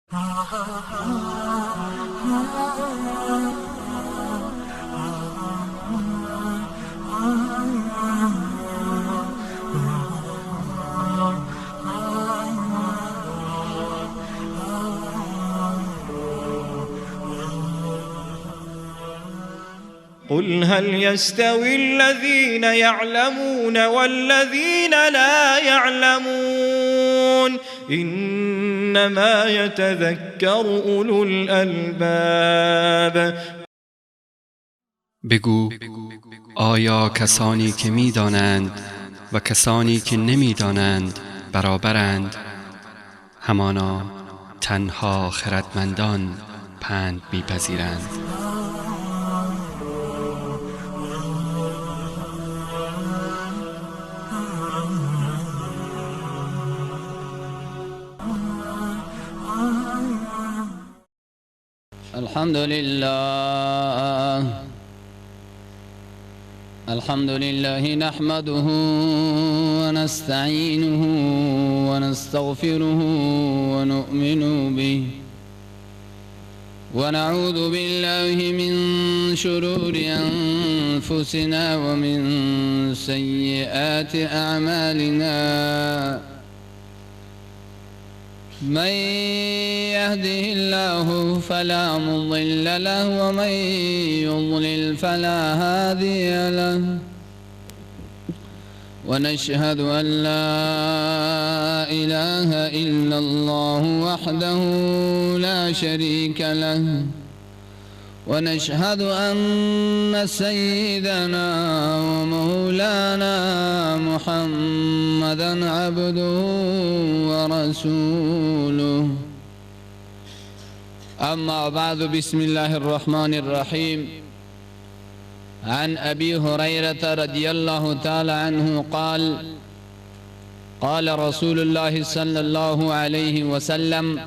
قل هل يستوي الذين يعلمون والذين لا يعلمون إنما يتذكر أولو الألباب. بگو آیا کسانی که می‌دانند و کسانی که نمی‌دانند برابرند؟ همانا تنها خردمندان پند می‌پذیرند. الحمد لله الحمد لله نحمده ونستعينه ونستغفره ونؤمن به ونعوذ بالله من شرور أنفسنا ومن سيئات أعمالنا من يهده الله فلا مضل له ومن يضلل فلا هادي له ونشهد أن لا إله إلا الله وحده لا شريك له ونشهد أن سيدنا ومولانا محمدا عبده ورسوله. أما بعد، بسم الله الرحمن الرحيم. عن أبي هريرة رضي الله تعالى عنه قال: قال رسول الله صلى الله عليه وسلم: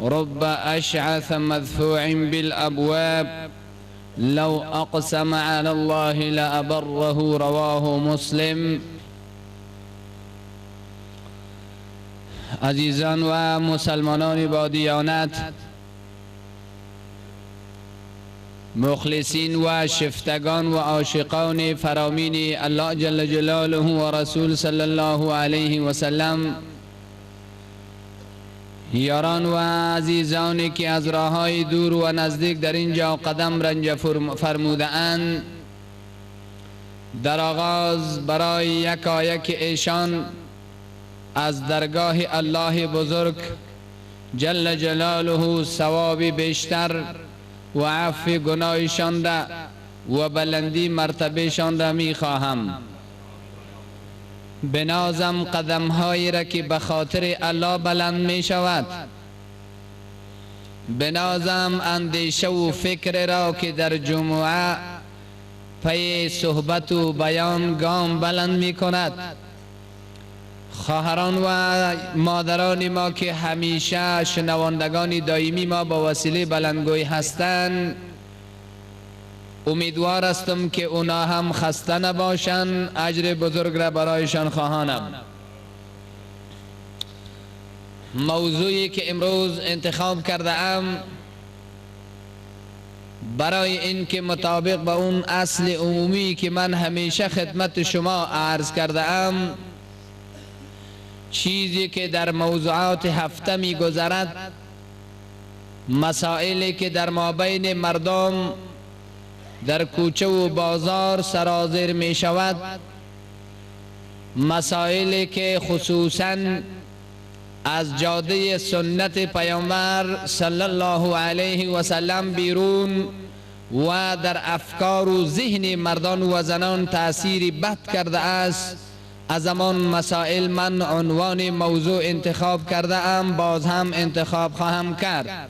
رب أشعث مدفوع بالأبواب لو أقسم على الله لأبره. رواه مسلم. عزیزان و مسلمانان با دیانت، مخلصین و شفتگان و عاشقان فرامین الله جل جلاله و رسول صلی الله علیه و سلم، یاران و عزیزانی که از راه‌های دور و نزدیک در اینجا قدم رنج فرموده اند، در آغاز برای یکایک ایشان از درگاه الله بزرگ جل جلاله ثواب بیشتر و عفو گناهشان را و بلندی مرتبهشان را می خواهم. بنازم قدمهایی را که به خاطر الله بلند می شود، بنازم اندیشه و فکر را که در جمعه پی صحبت و بیان گام بلند می کند. خواهران و مادران ما که همیشه شنوندگان دائمی ما با وسیله بلندگوی هستند، امیدوار هستم که اونا هم خسته نباشند، اجر بزرگ را برایشان خواهانم. موضوعی که امروز انتخاب کرده ام برای اینکه مطابق با اون اصل عمومی که من همیشه خدمت شما عرض کرده ام، چیزی که در موضوعات هفته می گذرد، مسائلی که در مابین مردم در کوچه و بازار سرازیر می شود، مسائلی که خصوصا از جاده سنت پیامبر صلی الله علیه و سلم بیرون و در افکار و ذهن مردان و زنان تأثیر بد کرده است، از همان مسائل من عنوان موضوع انتخاب کرده ام، باز هم انتخاب خواهم کرد.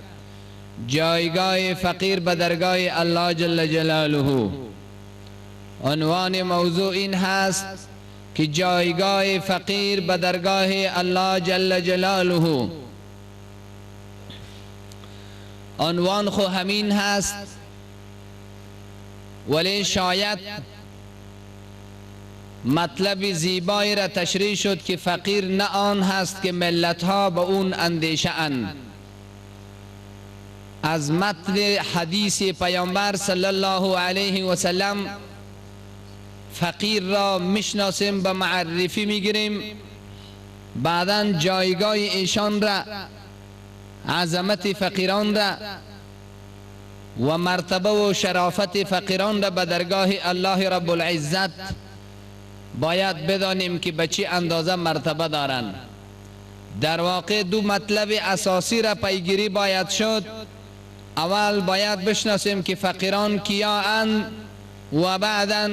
جایگاه فقیر به درگاه الله جل جلاله. عنوان موضوع این هست که جایگاه فقیر به درگاه الله جل جلاله. عنوان خو همین هست، ولی شاید مطلب زیبایی را تشریح شد که فقیر نه آن هست که ملت ها به اون اندیشه اند. از متن حدیث پیامبر صلی الله علیه و سلم فقیر را میشناسیم، به معرفی میگیریم، بعدا جایگاه ایشان را، عظمت فقیران را و مرتبه و شرافت فقیران را به درگاه الله رب العزت باید بدانیم که به چه اندازه مرتبه دارند. در واقع دو مطلب اساسی را پیگیری باید شد. اول باید بشناسیم که فقیران کیا اند و بعدا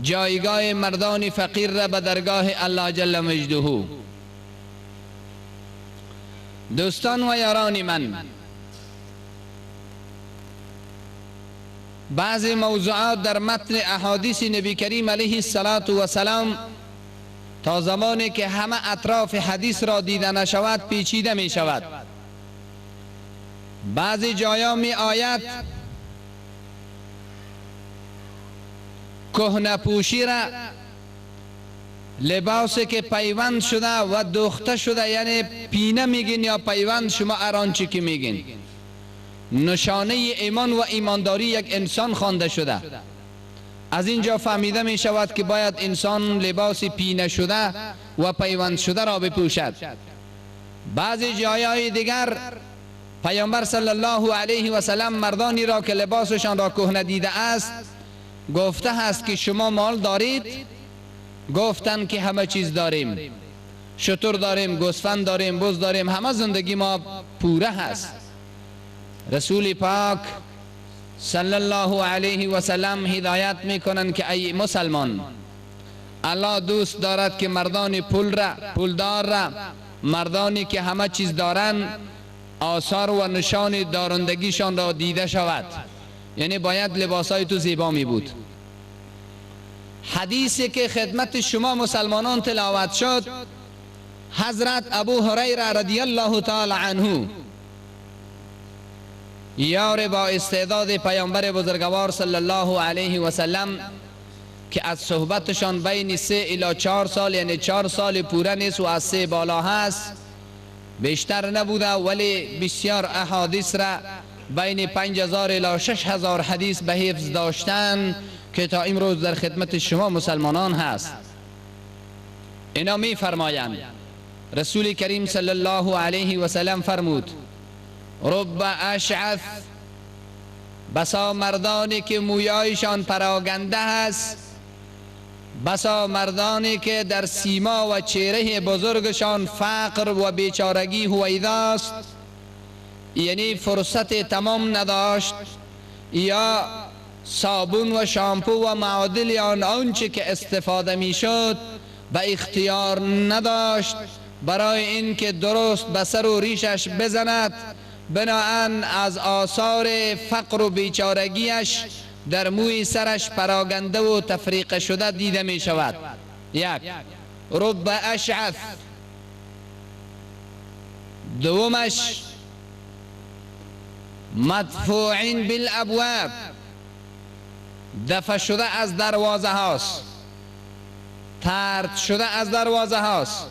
جایگاه مردان فقیر را به درگاه الله جل مجده. دوستان و یاران من، بعضی موضوعات در متن احادیث نبی کریم علیه الصلاة والسلام تا زمانی که همه اطراف حدیث را دیده نشود پیچیده می شود. بعضی جایا می آید کهنه پوشی را، لباسی که پیوند شده و دوخته شده، یعنی پینه میگین یا پیوند، شما ارانچی که میگین، نشانه ایمان و ایمانداری یک انسان خوانده شده. از اینجا فهمیده می شود که باید انسان لباس پینه شده و پیوند شده را بپوشد. بعضی جایهای دیگر پیامبر صلی الله علیه و سلم مردانی را که لباسشان را کهنه دیده است گفته است که شما مال دارید؟ گفتند که همه چیز داریم، شتر داریم، گوسفند داریم، بز داریم، همه زندگی ما پوره هست. رسول پاک صلی الله علیه و سلم هدایت میکنند که ای مسلمان، الله دوست دارد که مردان پول را، پولدار را، مردانی که همه چیز دارند، آثار و نشان دارندگیشان را دیده شود. یعنی باید لباسای تو زیبا می بود. حدیثی که خدمت شما مسلمانان تلاوت شد، حضرت ابو هریره رضی الله تعالی عنه، یار با استعداد پیامبر بزرگوار صلی الله علیه و سلم، که از صحبتشان بین 3 الی 4 سال، یعنی 4 سال پوره نیست و از 3 بالا هست، بیشتر نبوده، ولی بسیار احادیث را بین 5000 الی 6000 حدیث به حفظ داشتن که تا امروز در خدمت شما مسلمانان هست. اینا می فرمایند رسول کریم صلی الله علیه و سلم فرمود: رب اشعث، بسا مردانی که مویایشان پراگنده هست، بسا مردانی که در سیما و چهره بزرگشان فقر و بیچارگی هویداست، یعنی فرصت تمام نداشت یا صابون و شامپو و معادل آن آنچه که استفاده میشد به اختیار نداشت برای اینکه درست به سر و ریشش بزند، بناهن از آثار فقر و بیچارگیش در موی سرش پراگنده و تفریق شده دیده می شود. یک، رب اشعث. دومش مدفوعین بالابواب، دفع شده از دروازه هاست، طرد شده از دروازه هاست.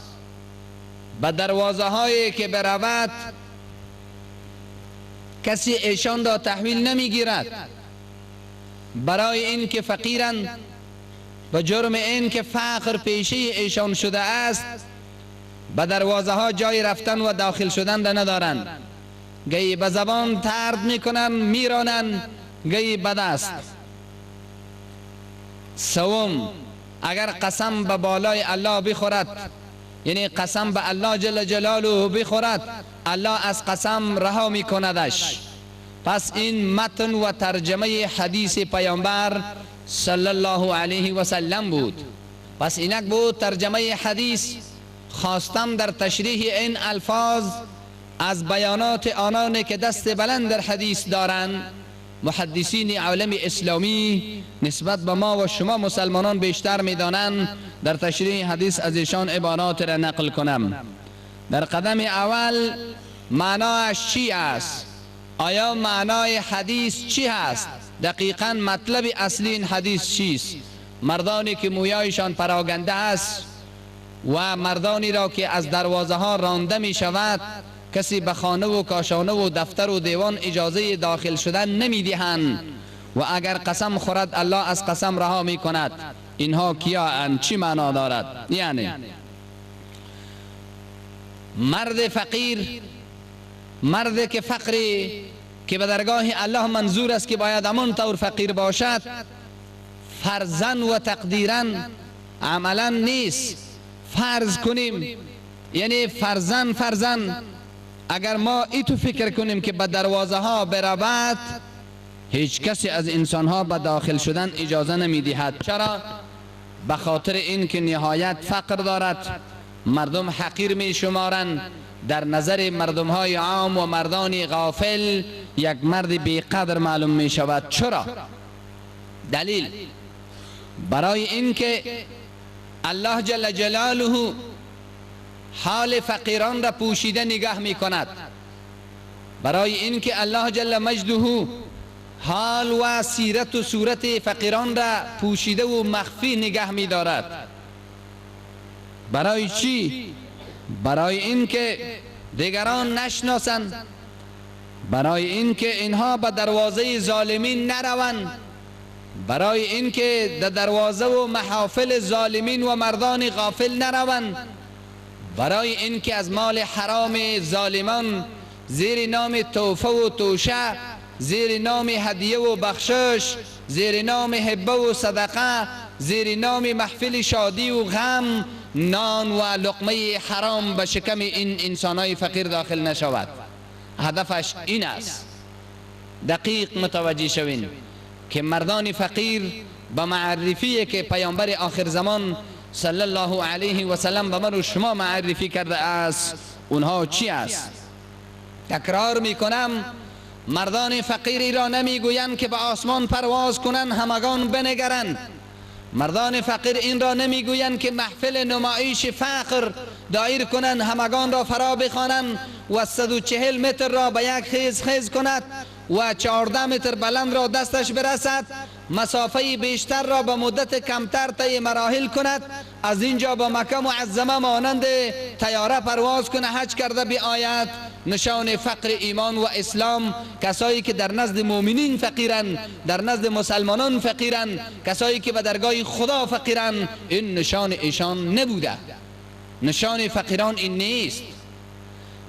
به دروازه هایی که برود کسی ایشان را تحویل نمیگیرد، برای اینکه فقیرند، به جرم اینکه فقر پیشه ایشان شده است، به دروازه ها جای رفتن و داخل شدن را ندارند. گهی به زبان طرد میکنن میرانند، گهی به دست. سوم، اگر قسم به بالای الله بخورد، یعنی قسم به الله جل جلاله بخورد، الله از قسم رها میکندش. پس این متن و ترجمه حدیث پیامبر صلی الله علیه و سلم بود. پس اینک بود ترجمه حدیث. خواستم در تشریح این الفاظ از بیانات آنان که دست بلند در حدیث دارند، محدثین عالم اسلامی نسبت به ما و شما مسلمانان بیشتر میدانند، در تشریح حدیث از ایشان عبارات را نقل کنم. در قدم اول معنایش چی است؟ آیا معنای حدیث چی هست؟ دقیقا مطلب اصلی این حدیث چیست؟ مردانی که مویایشان پراگنده است و مردانی را که از دروازه ها رانده می شود، کسی به خانه و کاشانه و دفتر و دیوان اجازه داخل شدن نمیدهند و اگر قسم خورد الله از قسم رها می کند. اینها کیا اند؟ چی معنا دارد؟ یعنی مرد فقیر، مرد که فقری که به درگاه الله منظور است که باید همان طور فقیر باشد، فرضاً و تقدیراً عملاً نیست. فرض کنیم، یعنی فرضاً اگر ما ای تو فکر کنیم که به دروازه ها برود، هیچ کسی از انسان ها به داخل شدن اجازه نمی دهد. چرا؟ به خاطر این که نهایت فقر دارد، مردم حقیر می شمارند. در نظر مردم های عام و مردان غافل یک مرد بی قدر معلوم می شود. چرا؟ دلیل برای اینکه الله جل جلاله حال فقیران را پوشیده نگاه می کند، برای اینکه الله جل مجده حال و سیرت و صورت فقیران را پوشیده و مخفی نگاه می دارد. برای چی؟ برای اینکه دیگران نشناسند، برای اینکه اینها به دروازه ظالمین نروند، برای اینکه در دروازه و محافل ظالمین و مردان غافل نروند، برای اینکه از مال حرام ظالمان زیر نام توفه و توشه، زیر نام هدیه و بخشش، زیر نام هبه و صدقه، زیر نام محفل شادی و غم، نان و لقمه حرام به شکم این انسانای فقیر داخل نشود. هدفش این است. دقیق متوجه شوین که مردان فقیر به معرفی که پیامبر آخر زمان صلی الله علیه و سلم به من و شما معرفی کرده است، اونها چی است؟ تکرار میکنم، مردان فقیری را نمیگویند که به آسمان پرواز کنند همگان بنگرند. مردان فقیر این را نمیگویند که محفل نمایش فقر دایر کنند، همگان را فرا بخوانند و 140 متر را به یک خیز خیز کند و 14 متر بلند را دستش برسد، مسافه بیشتر را به مدت کمتر طی مراحل کند، از اینجا به مکه معظمه مانند طیاره پرواز کنه، حج کرده بیاید. نشان فقر ایمان و اسلام، کسایی که در نزد مؤمنین فقیرن، در نزد مسلمانان فقیرن، کسایی که به درگاه خدا فقیرن، این نشان ایشان نبوده. نشان فقیران این نیست.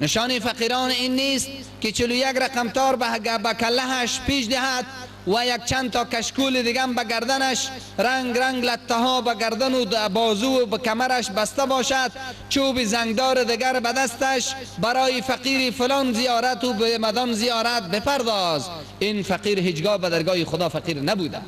نشان فقیران این نیست که 41 رقم تار به کلهش پیش دهد و یک چند تا کشکول دیگه به گردنش، رنگ رنگ لطه ها به گردن و بازو و به کمرش بسته باشد، چوب زنگدار دیگر به دستش، برای فقیر فلان زیارت و به مدان زیارت بپرداز. این فقیر هیچگاه به درگاه خدا فقیر نبوده.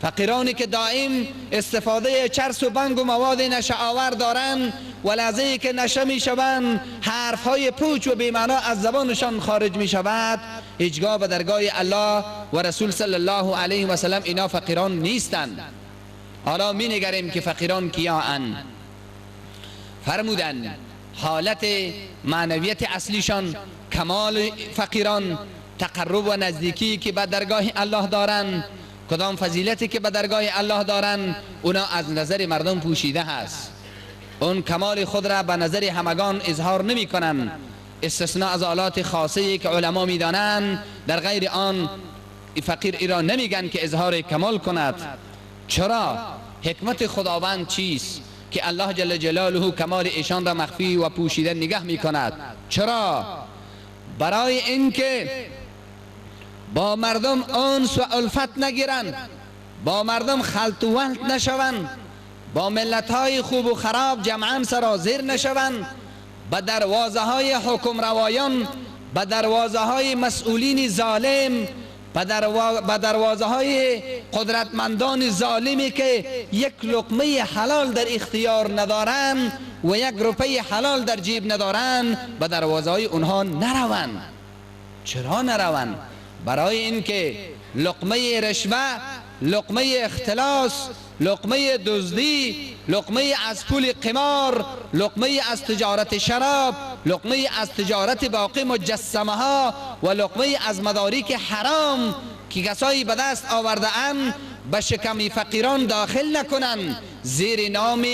فقیرانی که دائم استفاده چرس و بنگ و مواد نشه آور دارند و لحظه که نشه می شوند حرف های پوچ و بی‌معنا از زبانشان خارج می شود، هیچگاه به درگاه الله و رسول صلی الله علیه و سلم اینا فقیران نیستند. حالا می نگریم که فقیران کیا اند. فرمودند حالت معنویت اصلیشان، کمال فقیران، تقرب و نزدیکی که به درگاه الله دارند، کدام فضیلتی که به درگاه الله دارند، اونا از نظر مردم پوشیده هست. اون کمال خود را به نظر همگان اظهار نمی کنند، استثناء از آلات خاصه که علما می دانند. در غیر آن فقیر ای را نمیگن که اظهار کمال کند. چرا؟ حکمت خداوند چیست که الله جل جلاله کمال ایشان را مخفی و پوشیده نگه می کند؟ چرا؟ برای اینکه با مردم انس و الفت نگیرند، با مردم خلط و ولط نشوند، با ملت های خوب و خراب جمعا سرازیر نشوند، به دروازه های حکم روایان، به دروازه های مسئولین ظالم، به دروازه های قدرتمندان ظالمی که یک لقمه حلال در اختیار ندارند و یک روپیه حلال در جیب ندارند، به دروازه های اونها نروند. چرا نروند؟ برای اینکه لقمه رشوه، لقمه اختلاس، لقمه دزدی، لقمه از پول قمار، لقمه از تجارت شراب، لقمه از تجارت باقی مجسمه ها و لقمه از مدارک حرام که کسایی به دست آورده اند به شکم فقیران داخل نکنند، زیر نام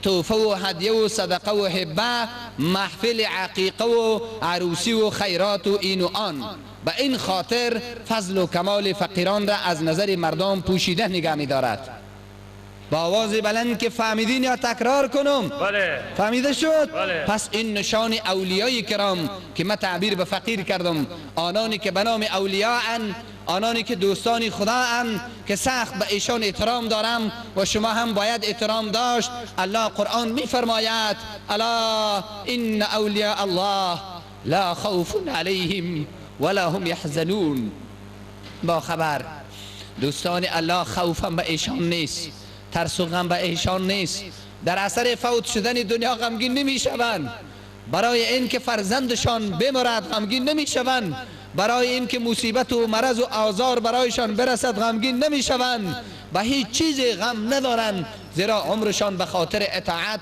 تحفه و هدیه و صدقه و هبه، محفل عقیقه و عروسی و خیرات و این و آن. به این خاطر فضل و کمال فقیران را از نظر مردم پوشیده نگه می دارد. با آواز بلند که فهمیدین یا تکرار کنم؟ بله. فهمیده شد؟ بله. پس این نشان اولیای کرام که من تعبیر به فقیر کردم، آنانی که به نام اولیا ان، آنانی که دوستان خدا ان، که سخت به ایشان احترام دارم و شما هم باید احترام داشت. الله قرآن میفرماید الا ان اولیاء الله لا خوف علیهم ولا هم یحزنون. با خبر دوستان الله، خوفم به ایشان نیست، ترس و غم به ایشان نیست. در اثر فوت شدن دنیا غمگین نمیشوند، برای اینکه فرزندشان بمرد غمگین نمیشوند، برای اینکه مصیبت و مرض و آزار برایشان برسد غمگین نمیشوند، به هیچ چیز غم ندارند، زیرا عمرشان به خاطر اطاعت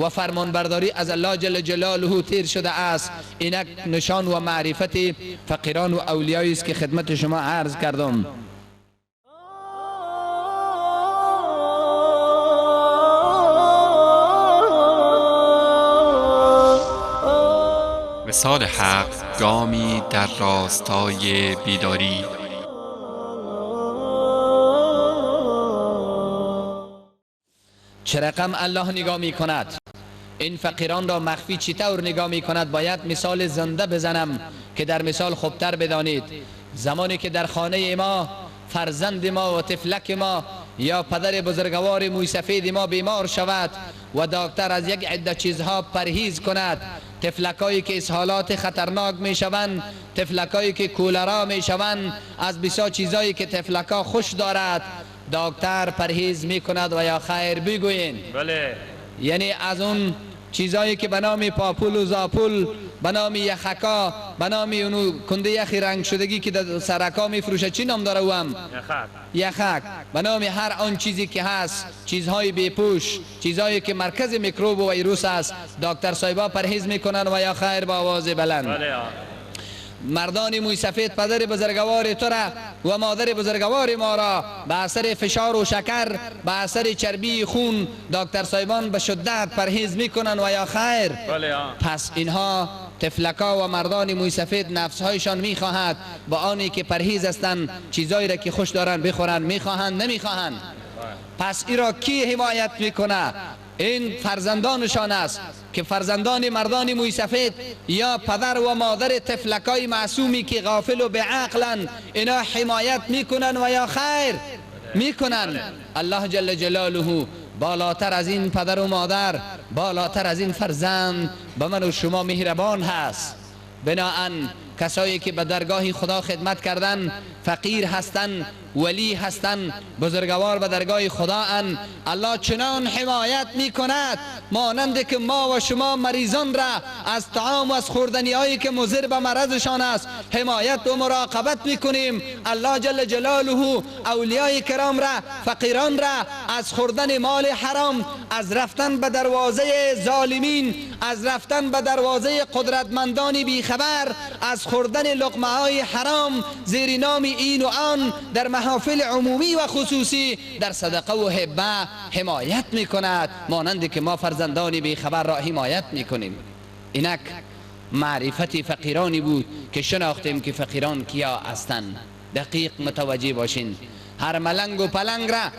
و فرمانبرداری از الله جل جلاله تیر شده است. اینک نشان و معرفت فقیران و اولیایی است که خدمت شما عرض کردم. وصال حق گامی در راستای بیداری. چه رقم الله نگاه می کند این فقیران را مخفی چطور نگاه می کند؟ باید مثال زنده بزنم که در مثال خوبتر بدانید. زمانی که در خانه ما فرزند ما و طفلک ما یا پدر بزرگوار موی سفید ما بیمار شود و دکتر از یک عده چیزها پرهیز کند، طفلکایی که اسهالات خطرناک میشوند، طفلکایی که کولرا میشوند، از بسیار چیزایی که طفلکا خوش دارد دکتر پرهیز میکند و یا خیر بگوین. بله. یعنی از اون چیزایی که به نام پاپول و زاپول، به نام یخکا، به نام اونو کنده یخی رنگ شدگی که در سرکا میفروشه، چی نام داره او هم؟ یخک. یخک. به نام هر آن چیزی که هست، چیزهای بیپوش، چیزهایی که مرکز میکروب و ویروس است، دکتر صاحبا پرهیز میکنن و یا خیر با آواز بلند. بله. مردان موی سفید پدر بزرگوار تو را و مادر بزرگوار ما را به اثر فشار و شکر، به اثر چربی خون دکتر صاحبان به شدت پرهیز میکنن و یا خیر. بله. پس اینها طفلکا و مردان موی سفید نفسهایشان میخواهد با آنی که پرهیز هستند چیزایی را که خوش دارن بخورن، میخواهند نمیخواهند. پس ای را کی حمایت میکنه؟ این فرزندانشان است که فرزندان مردان موی سفید یا پدر و مادر طفلکای معصومی که غافل و بعقلن، اینا حمایت میکنن و یا خیر میکنن. الله جل جلاله بالاتر از این پدر و مادر، بالاتر از این فرزند به من و شما مهربان هست. بناهن کسایی که به درگاه خدا خدمت کردن، فقیر هستند، ولی هستند، بزرگوار به درگاه خدا ان، الله چنان حمایت می کند مانند که ما و شما مریضان را از طعام و از خوردنی هایی که مضر به مرضشان است حمایت و مراقبت می کنیم. الله جل جلاله اولیای کرام را، فقیران را از خوردن مال حرام، از رفتن به دروازه ظالمین، از رفتن به دروازه قدرتمندان بیخبر، از خوردن لقمه های حرام زیر نام این و آن در محافل عمومی و خصوصی، در صدقه و هبه حمایت میکند، مانند که ما فرزندان بیخبر را حمایت میکنیم. اینک معرفت فقیرانی بود که شناختیم که فقیران کیا هستند. دقیق متوجه باشین. هر ملنگ و پلنگ را،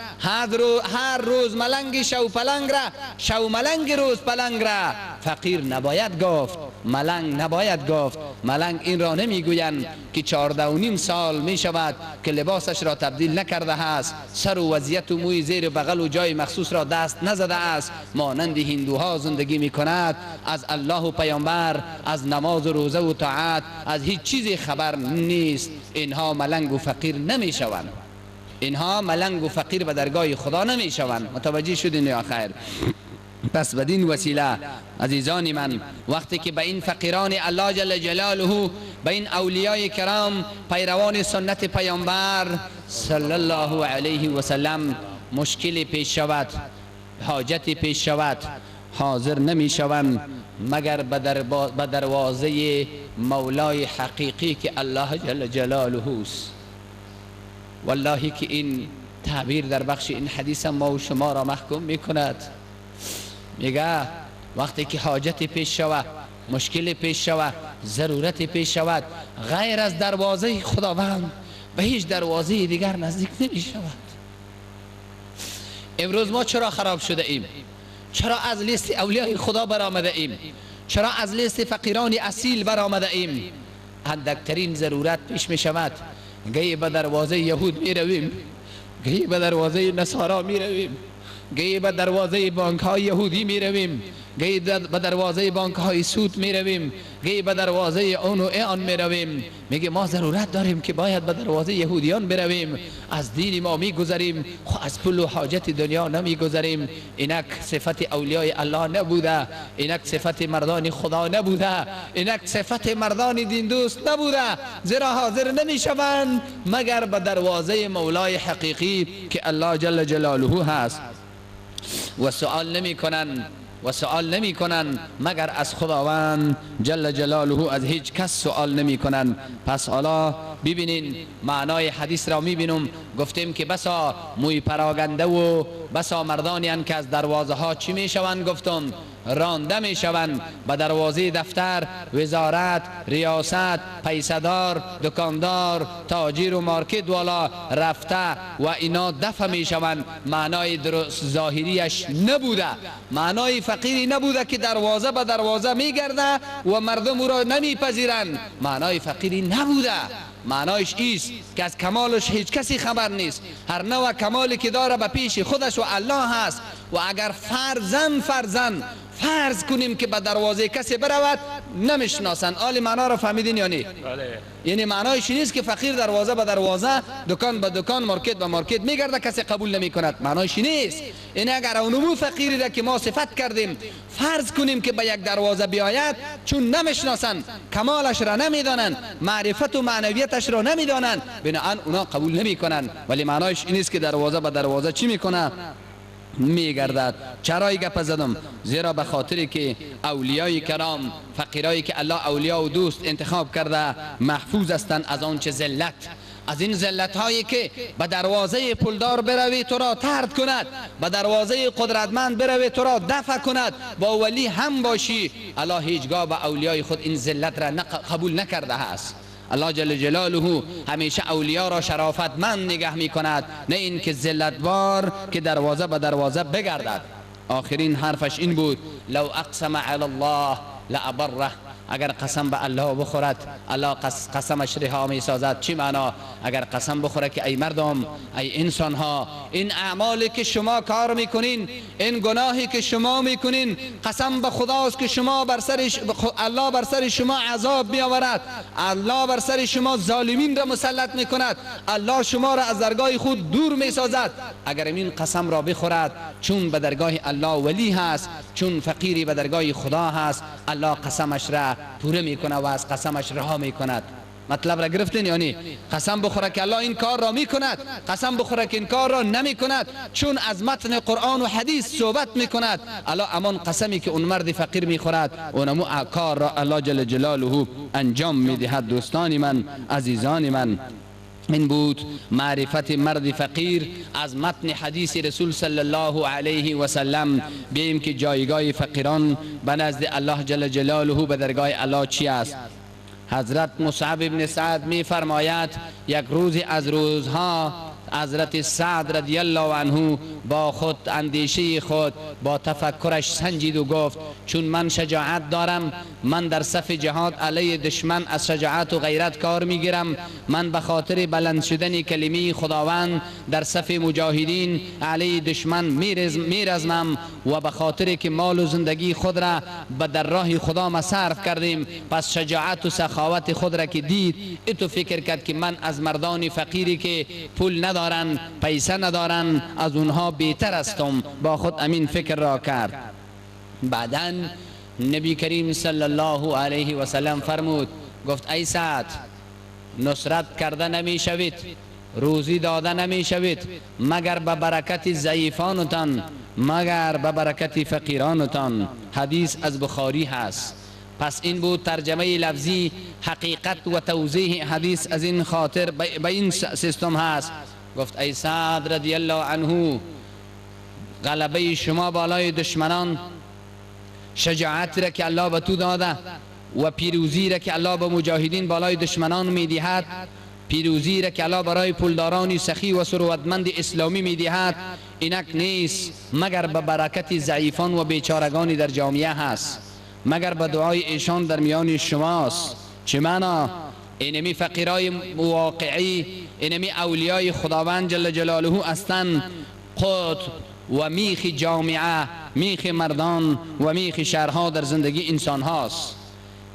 هر روز ملنگ شو پلنگ را، شو ملنگ روز پلنگ را فقیر نباید گفت، ملنگ نباید گفت. ملنگ این را نمیگویند که 14.5 سال می شود که لباسش را تبدیل نکرده است، سر و وضعیت و موی زیر بغل و جای مخصوص را دست نزده است، مانند هندوها زندگی می کند، از الله و پیامبر، از نماز و روزه و طاعت، از هیچ چیزی خبر نیست. اینها ملنگ و فقیر نمی شوند. اینها ملنگ و فقیر به درگاه خدا نمی شوند. متوجه شدین یا خیر؟ پس بدین وسیله عزیزان من، وقتی که به این فقیران الله جل جلاله، به این اولیای کرام، پیروان سنت پیامبر صلی الله علیه و سلم مشکلی پیش شود، حاجتی پیش شود، حاضر نمی شوند مگر به دروازه مولای حقیقی که الله جل جلاله است. والله که این تعبیر در بخش این حدیث ما و شما را محکوم می کند. میگه وقتی که حاجت پیش شود، مشکل پیش شود، ضرورت پیش شود، غیر از دروازه خداوند به هیچ دروازه دیگر نزدیک نمی شود. امروز ما چرا خراب شده ایم؟ چرا از لیست اولیای خدا برآمده ایم؟ چرا از لیست فقیران اصیل برآمده ایم؟ اندکترین ضرورت پیش می شود، گهی به دروازه یهود می رویم، گهی به دروازه نصارا می رویم، گهی به دروازه بانک های یهودی می رویم، گهی به دروازه بانک های سود می رویم، گهی به دروازه اون و آن می رویم. میگه ما ضرورت داریم که باید به دروازه یهودیان برویم، از دین ما می گذریم، از پول و حاجت دنیا نمی گذریم. اینک صفت اولیای الله نبوده، اینک صفت مردان خدا نبوده، اینک صفت مردان دین دوست نبوده، زیرا حاضر نمی شوند مگر به دروازه مولای حقیقی که الله جل جلاله هست. و سؤال نمی کنند، و سؤال نمی کنند مگر از خداوند جل جلاله، از هیچ کس سؤال نمی کنند. پس حالا ببینین معنای حدیث را می بینم. گفتیم که بسا موی پراگنده و بسا مردانی هستند که از دروازه ها چی می شوند؟ گفتم رانده می شوند به دروازه دفتر، وزارت، ریاست، پیسدار، دکاندار، تاجر و مارکت والا رفته و اینا دفع می شوند. معنای درست ظاهریش نبوده، معنای فقیری نبوده که دروازه به دروازه می گرده و مردم او را نمی پذیرند. معنای فقیری نبوده، معنایش ایست که از کمالش هیچ کسی خبر نیست، هر نوع کمالی که داره به پیش خودش و الله هست. و اگر فرضاً فرض کنیم که به دروازه کسی برود نمیشناسند. آلی معنا را فهمیدین یا نه؟ بله. یعنی معنایش نیست که فقیر دروازه به دروازه، دکان به دکان، مارکت به مارکت میگرده کسی قبول نمیکند، معنایش نیست. یعنی اگر اونمو فقیری را که ما صفت کردیم فرض کنیم که به یک دروازه بیاید، چون نمیشناسند، کمالش را نمیدانند، معرفت و معنویتش را نمیدانند، بنابراین اونا قبول نمیکنند. ولی معنایش این نیست که دروازه به دروازه چی میکنه؟ میگردد. چرا ای گپ زدم؟ زیرا به خاطر که اولیای کرام، فقیرایی که الله اولیا و دوست انتخاب کرده، محفوظ هستند از آنچه ذلت، از این ذلت هایی که به دروازه پولدار بروی تو را طرد کند، به دروازه قدرتمند بروی تو را دفع کند، با ولی هم باشی. الله هیچگاه به اولیای خود این ذلت را قبول نکرده است. الله جل جلاله همیشه اولیا را شرافتمند نگه می کند، نه اینکه ذلتوار که دروازه به دروازه بگردد. آخرین حرفش این بود: لو اقسم علی الله لابره. اگر قسم به الله بخورد، الله قسمش رها می سازد. چی معنا؟ اگر قسم بخوره که ای مردم، ای انسان ها، این اعمالی که شما کار میکنین، این گناهی که شما میکنین، قسم به خداست که شما بر سر الله بر سر شما عذاب میآورد، الله بر سر شما ظالمین را مسلط میکند، الله شما را از درگاه خود دور میسازد. اگر این قسم را بخورد، چون به درگاه الله ولی هست، چون فقیری به درگاه خدا هست، الله قسمش را پوره میکنه و از قسمش رها میکند. مطلب را گرفتین؟ یعنی قسم بخوره که الله این کار را میکند، قسم بخوره که این کار را نمیکند، چون از متن قرآن و حدیث صحبت میکند. الله امان قسمی که اون مرد فقیر میخورد، اونمو کار را الله جل جلاله انجام میدهد. دوستان من، عزیزان من، این بود معرفت مرد فقیر از متن حدیث رسول صلی الله علیه و سلم. بیم که جایگاه فقیران به نزد الله جل جلاله، به درگاه الله چی است؟ حضرت مصعب ابن سعد می فرماید یک روز از روزها حضرت سعد رضی الله عنه با خود اندیشه خود، با تفکرش سنجید و گفت چون من شجاعت دارم، من در صف جهاد علیه دشمن از شجاعت و غیرت کار میگیرم، من به خاطر بلند شدن کلمه خداوند در صف مجاهدین علیه دشمن میرزمم و به خاطر که مال و زندگی خود را به در راه خدا مصرف کردیم، پس شجاعت و سخاوت خود را که دید، اتو فکر کرد که من از مردان فقیری که پول ندارن، پیسه ندارن، از اونها بهتر هستم. با خود امین فکر را کرد. بعداً نبی کریم صلی الله علیه و سلم فرمود، گفت ای سعد، نصرت کرده نمی شوید، روزی داده نمی شوید مگر به برکت ضعیفانتان، مگر به برکت فقیرانتان. حدیث از بخاری هست. پس این بود ترجمه لفظی حقیقت و توضیح حدیث از این خاطر به این سیستم هست. گفت ای سعد رضی الله عنه، غلبه شما بالای دشمنان شجاعت را که الله به تو داده و پیروزی را که الله به مجاهدین بالای دشمنان میدهد، پیروزی را که الله برای پولداران سخی و ثروتمند اسلامی میدهد، اینک نیست مگر به برکت ضعیفان و بیچارگان در جامعه هست، مگر به دعای ایشان در میان شماست. چه معنا؟ اینمی فقیرای واقعی، اینمی اولیای خداوند جل جلاله هستند، قطب و میخ جامعه، میخ مردان و میخ شهرها در زندگی انسان هاست.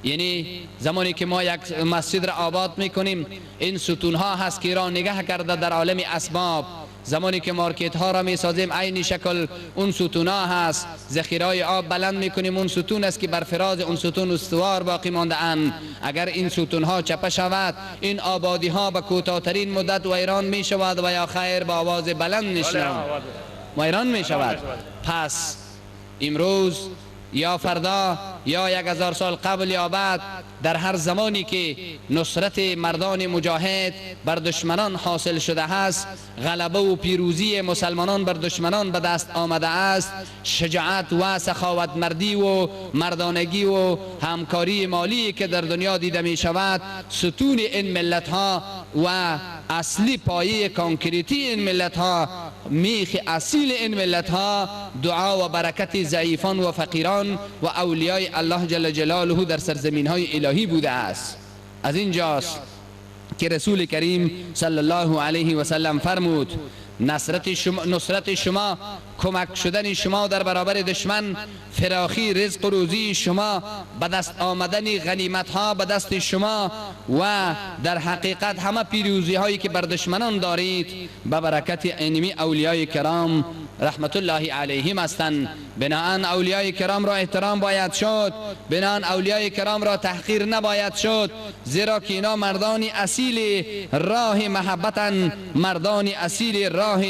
یعنی زمانی که ما یک مسجد را آباد میکنیم، این ستون ها هست که را نگه کرده در عالم اسباب. زمانی که مارکت ها را میسازیم، عین شکل اون ستون ها هست. ذخیره آب بلند میکنیم، اون ستون است که بر فراز اون ستون استوار باقی مانده اند. اگر این ستون ها چپه شود، این آبادی ها به کوتاه‌ترین مدت ویران میشود و یا خیر با آواز بلند میشنوم ویران میشود. پس امروز یا فردا یا 1000 سال قبل یا بعد، در هر زمانی که نصرت مردان مجاهد بر دشمنان حاصل شده است، غلبه و پیروزی مسلمانان بر دشمنان به دست آمده است، شجاعت و سخاوتمردی و مردانگی و همکاری مالی که در دنیا دیده می شود، ستون این ملت ها و اصلی پایه کانکریتی این ملت ها، میخ اصیل این ملت ها، دعا و برکت ضعیفان و فقیران و اولیای الله جل جلاله در سرزمین های الهی بوده است. از اینجاست که رسول کریم صلی الله علیه و سلم فرمود نصرت شما، کمک شدن شما در برابر دشمن، فراخی رزق و روزی شما، به دست آمدن غنیمت ها به دست شما و در حقیقت همه پیروزی هایی که بر دشمنان دارید به برکت اینمی اولیای کرام رحمت الله علیهم هستند. بناهن اولیای کرام را احترام باید شد، بناهن اولیای کرام را تحقیر نباید شد، زیرا که اینا مردان اصیل راه محبتن، مردان اصیل راه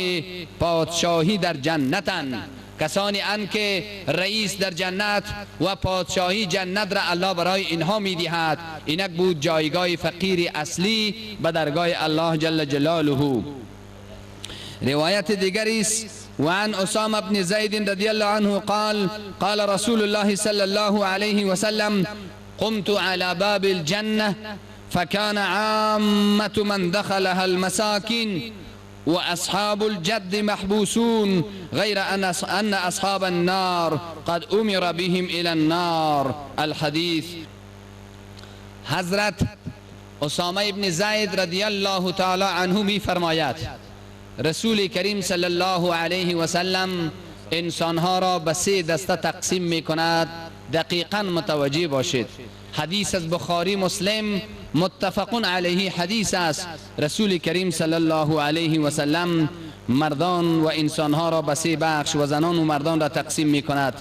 پادشاهی در جنتن، کسانی ان که رئیس در جنت و پادشاهی جنت را الله برای اینها میدهد. اینک بود جایگاه فقیر اصلی به درگاه الله جل جلاله. روایت دیگری است وعن أسامة بن زيد رضي الله عنه قال قال رسول الله صلى الله عليه وسلم قمت على باب الجنة فكان عامة من دخلها المساكين وأصحاب الجد محبوسون غير أن أصحاب النار قد أمر بهم إلى النار. الحديث. حضرت أسامة بن زید رضی الله تعالی عنه می فرماید رسول کریم صلی الله علیه و سلم انسانها را به سه دسته تقسیم می کند. دقیقا متوجه باشید. حدیث از بخاری مسلم متفق علیه حدیث است. رسول کریم صلی الله علیه و سلم مردان و انسانها را به سه بخش و زنان و مردان را تقسیم می کند.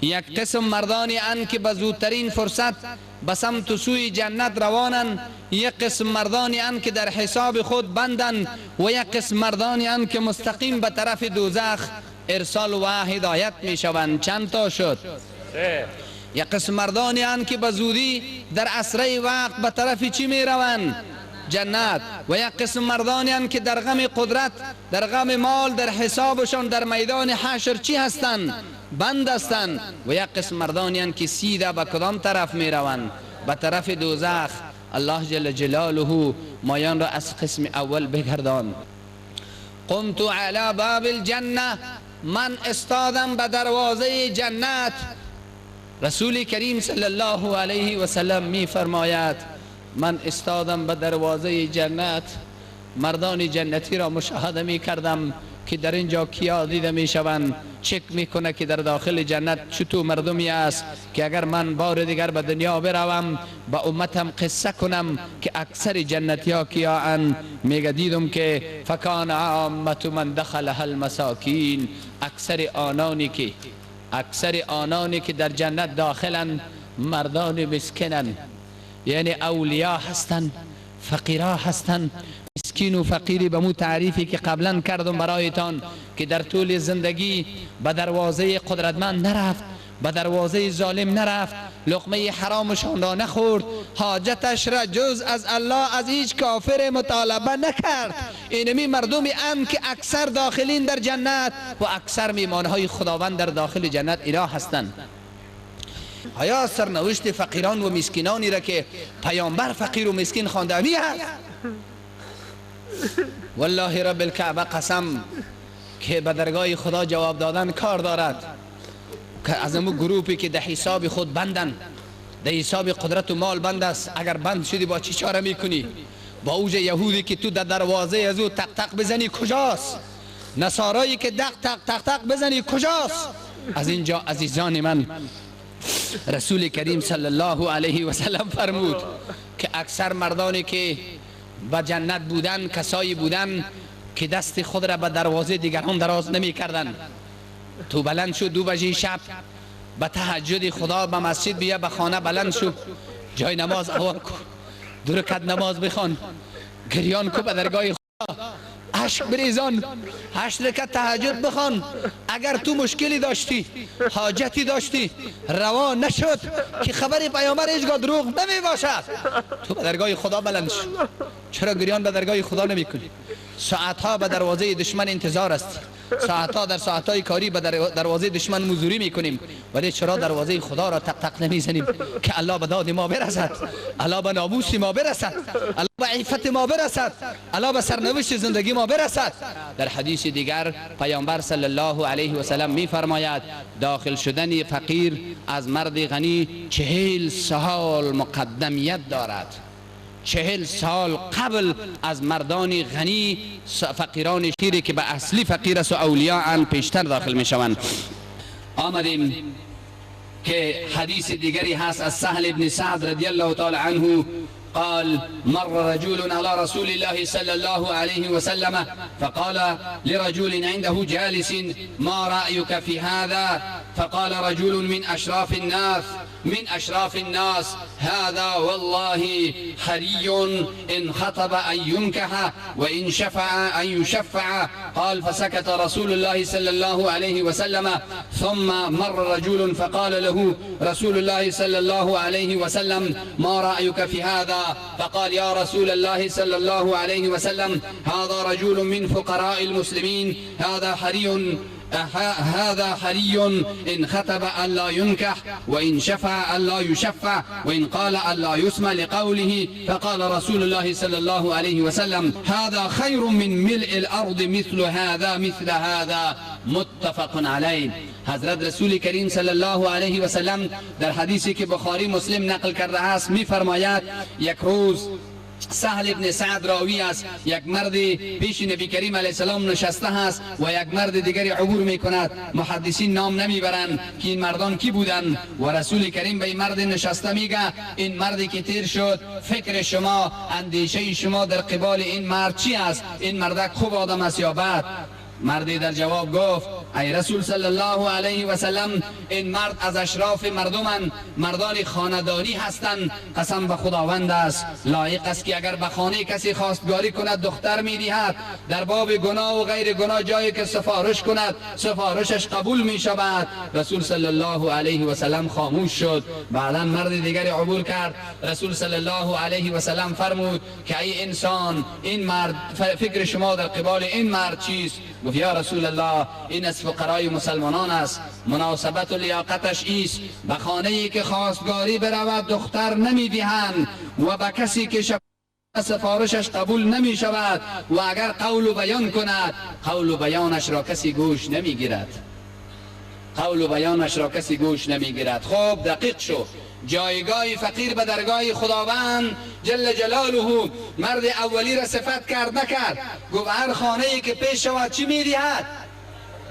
یک قسم مردانی ان که به زودترین فرصت به سمت سوی جنت روانند، یک قسم مردانی ان که در حساب خود بندند و یک قسم مردانی ان که مستقیم به طرف دوزخ ارسال و هدایت می شوند. چند تا شد؟ یک قسم مردانی ان که به زودی در اسرع وقت به طرف چی می روند؟ جنت. و یک قسم مردانی ان که در غم قدرت، در غم مال، در حسابشان در میدان حشر چی هستند؟ بند هستند. و یک قسم مردانی ان که سیده به کدام طرف می روند؟ به طرف دوزخ. الله جل جلاله مایان را از قسم اول بگردان. قمت علی باب الجنه، من استادم به دروازه جنت. رسول کریم صلی الله علیه و سلم می فرماید من استادم به دروازه جنت، مردان جنتی را مشاهده می کردم که در اینجا کیا دیده می شوند. چک میکنه که در داخل جنت چطور مردمی است که اگر من بار دیگر به دنیا بروم با امتم قصه کنم که اکثر جنتی ها کیا ان. میگه دیدم که فکان عامة من دخلها المساکین، اکثر آنانی که در جنت داخلن مردان مسکنن، یعنی اولیا هستند، فقیرا هستند. مسکین و فقیری به مو تعریفی که قبلا کردم برایتان که در طول زندگی به دروازه قدرتمند نرفت، به دروازه ظالم نرفت، لقمه حرامشان را نخورد، حاجتش را جز از الله از هیچ کافر مطالبه نکرد. اینمی مردمی ان که اکثر داخلین در جنت و اکثر میمانهای خداوند در داخل جنت اینا هستند. آیا سرنوشت فقیران و مسکینانی را که پیامبر فقیر و مسکین خوانده امی هست؟ والله رب الکعبه قسم که به درگاه خدا جواب دادن کار دارد، که از امو گروپی که در حساب خود بندن، در حساب قدرت و مال بند است. اگر بند شدی با چی چاره میکنی؟ با اوج یهودی که تو در دروازه از او تق تق بزنی کجاست؟ نصارایی که دق تق تق تق بزنی کجاست؟ از اینجا عزیزان من، رسول کریم صلی الله علیه و سلم فرمود که اکثر مردانی که به جنت بودن کسایی بودن که دست خود را به دروازه دیگران دراز نمی کردن. تو بلند شو 2 بجه شب به تهجد خدا به مسجد بیا، به خانه بلند شو، جای نماز آوار کن، 2 رکعت نماز بخوان، گریان کو به درگاه خدا، اشک بریزان، 8 رکعت تهجد بخوان. اگر تو مشکلی داشتی، حاجتی داشتی، روا نشد که خبر پیامبر هیچگاه دروغ نمی باشد، تو به درگاه خدا بلند شو. چرا گریان به درگاه خدا نمی کنی؟ ساعتها به دروازه دشمن انتظار است، ساعتها در ساعتهای کاری به دروازه دشمن مزوری میکنیم، ولی چرا دروازه خدا را تق تق نمیزنیم که الله به داد ما برسد، الله به ناموس ما برسد، الله به عفت ما برسد، الله به سرنوشت زندگی ما برسد. در حدیث دیگر پیامبر صلی الله علیه و سلم میفرماید داخل شدن فقیر از مرد غنی 40 سال مقدمیت دارد. 40 سال قبل از مردان غنی فقیران شیری که به اصلی فقیر است و اولیاء ان پیشتر داخل می شوند. آمدیم که حدیث دیگری هست از سهل ابن سعد رضی الله تعالی عنه قال مر رجل على رسول الله صلى الله عليه وسلم فقال لرجل عنده جالس ما رأيك في هذا؟ فقال رجل من أشراف الناس هذا والله حري إن خطب أن ينكح وإن شفع أن يشفع. قال فسكت رسول الله صلى الله عليه وسلم. ثم مر رجل فقال له رسول الله صلى الله عليه وسلم ما رأيك في هذا؟ فقال يا رسول الله صلى الله عليه وسلم هذا رجل من فقراء المسلمين، هذا حري إن خطب أن لا ينكح وإن شفع أن لا يشفع وإن قال أن لا يسمع لقوله. فقال رسول الله صلى الله عليه وسلم هذا خير من ملء الأرض مثل هذا مثل هذا. متفق عليه. حضرت رسول کریم صلی الله علیه و سلم در حدیثی که بخاری مسلم نقل کرده است می‌فرماید یک روز سهل ابن سعد راوی است، یک مرد پیش نبی کریم علیه السلام نشسته است و یک مرد دیگری عبور میکند. محدثین نام نمیبرند که این مردان کی بودند و رسول کریم به این مرد نشسته میگه این مردی که تیر شد، فکر شما، اندیشه شما در قبال این مرد چی است؟ این مردک خوب آدم است یا بد؟ مردی در جواب گفت ای رسول صلی الله علیه و سلم، این مرد از اشراف مردمن، مردان خاندانی هستند، قسم به خداوند است لایق است که اگر به خانه کسی خواستگاری کند دختر میدهد، در باب گناه و غیر گناه جایی که سفارش کند سفارشش قبول می شود. رسول صلی الله علیه و سلم خاموش شد. بعدا مرد دیگری عبور کرد. رسول صلی الله علیه و سلم فرمود که ای انسان، این مرد، فکر شما در قبال این مرد چیست؟ گفت یا رسول الله این از فقرای مسلمانان است، مناسبت و لیاقتش ایست، به خانه ای که خواستگاری برود دختر نمیدهند و به کسی که سفارشش قبول نمی شود و اگر قول و بیان کند قول و بیانش را کسی گوش نمیگیرد، قول و بیانش را کسی گوش نمیگیرد. خب دقیق شو، جایگاه فقیر به درگاه خداوند جل جلاله. مرد اولی را صفت کرد نکرد، گفت هر خانه ای که پیش شود چی میدهد؟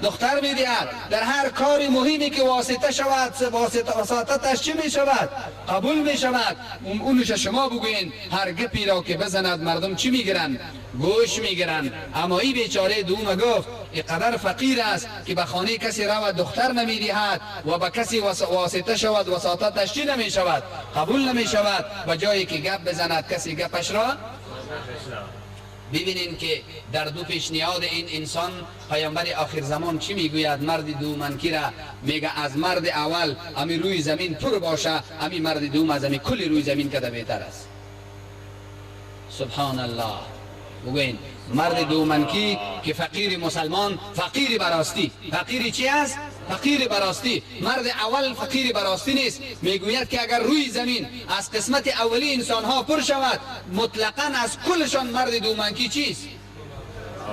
دختر میدهد. در هر کار مهمی که واسطه شود واسطتش چی میشود؟ قبول میشود. اونش شما بگوین هر گپی را که بزند مردم چی میگیرن؟ گوش میگیرن. اما ای بیچاره دوم گفت اینقدر فقیر است که به خانه کسی رود دختر نمیدهد و به کسی واسطه شود وساطتش چی نمیشود؟ قبول نمیشود. به جایی که گپ بزند کسی گپش را. ببینین که در دو پیشنهاد این انسان پیامبر آخر زمان چی میگوید؟ مرد دومنکی را میگه از مرد اول امی روی زمین پر باشه، امی مرد دوم از امی کلی روی زمین کده بهتر است. سبحان الله. بگوین مرد دومنکی که فقیر مسلمان، فقیر براستی، فقیر چی است؟ فقیر براستی، مرد اول فقیر براستی نیست. میگوید که اگر روی زمین از قسمت اولی انسانها پر شود، مطلقاً از کلشان مرد دومنکی چیست؟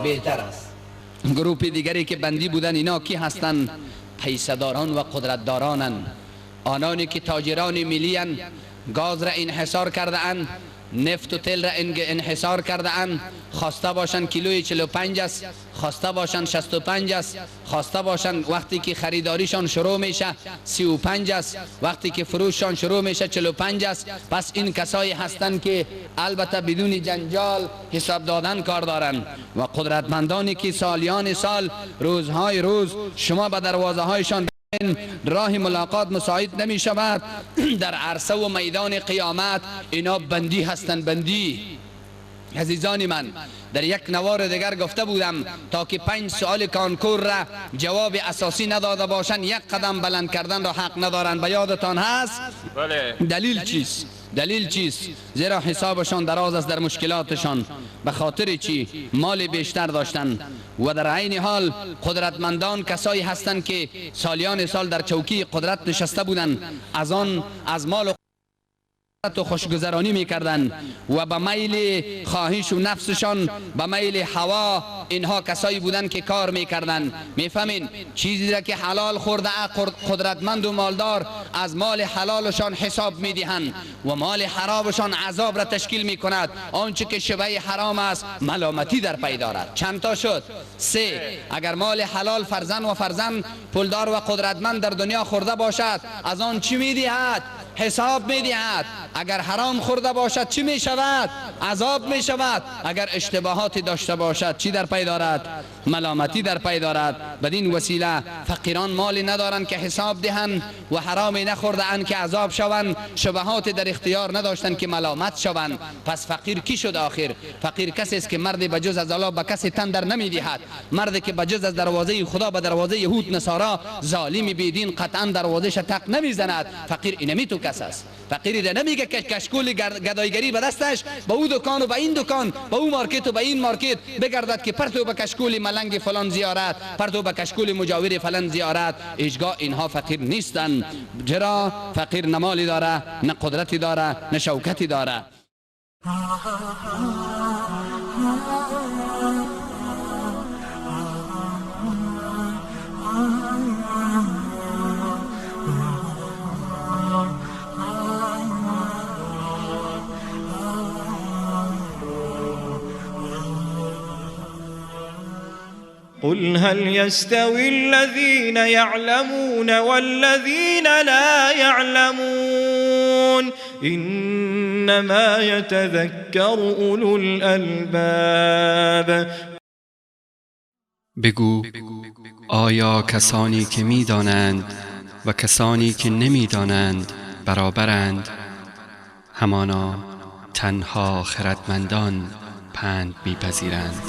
بهتر است. گروه دیگری که بندی بودن اینا کی هستند؟ پیسه‌داران و قدرتدارانند، آنانی که تاجران ملی اند، گاز را انحصار کرده اند، نفت و تیل را انحصار کرده اند. خواسته باشند کیلوی 45 است، خواسته باشند 65 است، خواسته باشند وقتی که خریداریشان شروع میشه 35 است، وقتی که فروششان شروع میشه 45 است. پس این کسایی هستند که البته بدون جنجال حساب دادن کار دارند. و قدرتمندانی که سالیان سال، روزهای روز، شما به دروازه هایشان راه ملاقات مساعد نمی شود، در عرصه و میدان قیامت اینا بندی هستند، بندی. عزیزان من، در یک نوار دیگر گفته بودم تا که 5 سوال کانکور را جواب اساسی نداده باشند، یک قدم بلند کردن را حق ندارند. به یادتان هست؟ بله. دلیل چیست؟ دلیل چیست؟ زیرا حسابشان دراز است در مشکلاتشان. به خاطر چی؟ مال بیشتر داشتن. و در عین حال قدرتمندان کسایی هستند که سالیان سال در چوکی قدرت نشسته بودند، از آن از مال و خوشگذرانی میکردن و به میل خواهش و نفسشان، به میل هوا، اینها کسایی بودند که کار میکردن. میفهمین؟ چیزی را که حلال خورده قدرتمند و مالدار از مال حلالشان حساب میدهند و مال حرامشان عذاب را تشکیل میکند. آنچه که شبه حرام است ملامتی در پی دارد. چند تا شد؟ 3. اگر مال حلال فرزند و فرزند پولدار و قدرتمند در دنیا خورده باشد، از آن چی میدهد؟ حساب میدهد. اگر حرام خورده باشد چی می شود؟ عذاب می شود. اگر اشتباهاتی داشته باشد چی در پی دارد؟ ملامتی در پی دارد. بدین وسیله فقیران مالی ندارند که حساب دهند و حرامی نخورده اند که عذاب شوند، شبهات در اختیار نداشتند که ملامت شوند. پس فقیر کی شد آخر؟ فقیر کسی است که مرد بجز از الله به کسی تن در نمیدهد، مرد که بجز از دروازه خدا به دروازه یهود نصارا ظالم بیدین قطعا دروازهش تق نمیزند. فقیر اینمی تو کس است. فقیری ده نمیگه که کشکول گدایگری به دستش به او دکان و به این دکان، به او مارکت و به این مارکت بگردد که پرتو به کشکول ملنگ فلان زیارت، پرتو به کشکول مجاور فلان زیارت. هیچگاه اینها فقیر نیستن. چرا؟ فقیر نه مالی داره، نه قدرتی داره، نه شوکتی داره. قل هل يستوي الذين يعلمون والذين لا يعلمون إنما يتذكر أولو الألباب. بگو آیا کسانی که می‌دانند و کسانی که نمی‌دانند برابرند؟ همانا تنها خردمندان پند می‌پذیرند.